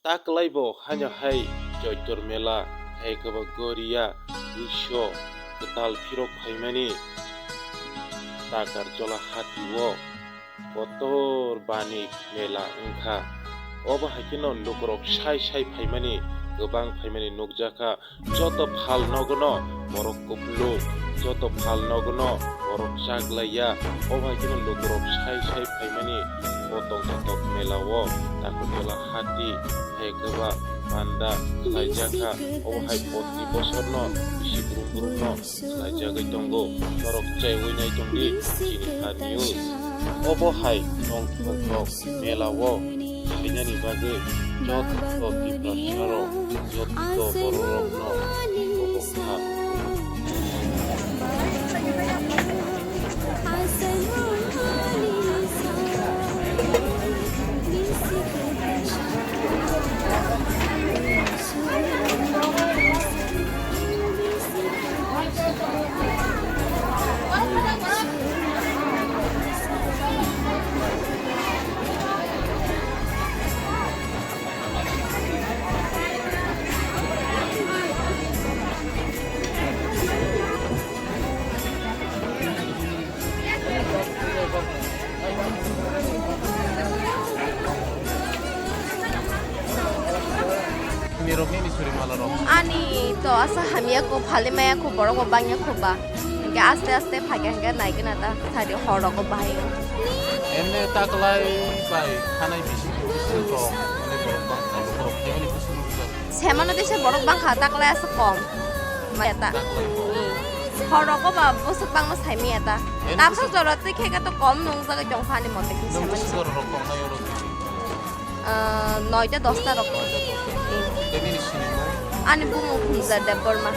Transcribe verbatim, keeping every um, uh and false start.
Taklai bo haino hai Choitor mela, hai khe bo Goria, Buiso, kwtal phirok phaimani Takarjola hati o kotor bani mela wngkha. Obo hai kheno lukurok sai sai phaimani, kwbang phaimani nukjakha. Joto phal nogono borok kupulung, joto phal nogono borok chaklaiya. Obo hai kheno lukurok sai sai phaimani kotor kotor mela o, Takarjola hati, hai khe ba panda khlaijakha. Obo hai proti bosorno bisi brum brumno khlaijagwi tongo. Norok chaiwi nai tongdi chini ha news. Obo hai tongthok rok mela o phainani bagwi joto Tiprasarok, joto bororokno obo kha. Mirok nini suri mala rok. Ani to asa hamya ko phali maya ko borok bo bangya ko ba. Hingke aste aste phage hingke naigena ta sari hor rogo bahai. Emne taklai bai khanai bisi bisi rok, mane borok bang kha, borok khaimani bisi bisi rok. Semano tei se borok bangkha, taklai asa kom. Maya ta. Taklai kom. Hmm. Hor rogo ba bwswk bangma sai maya ta. Eno tamsa bwswk jora twi khe to kom nung jagwi tong kha ani mote khe. Nung semani. Bwswk jora rok kom nai oro. Ah, noita dosta rok. Noita dosta. Hmm. Tei nini sinimung? Ani bumung Humja Debbarma.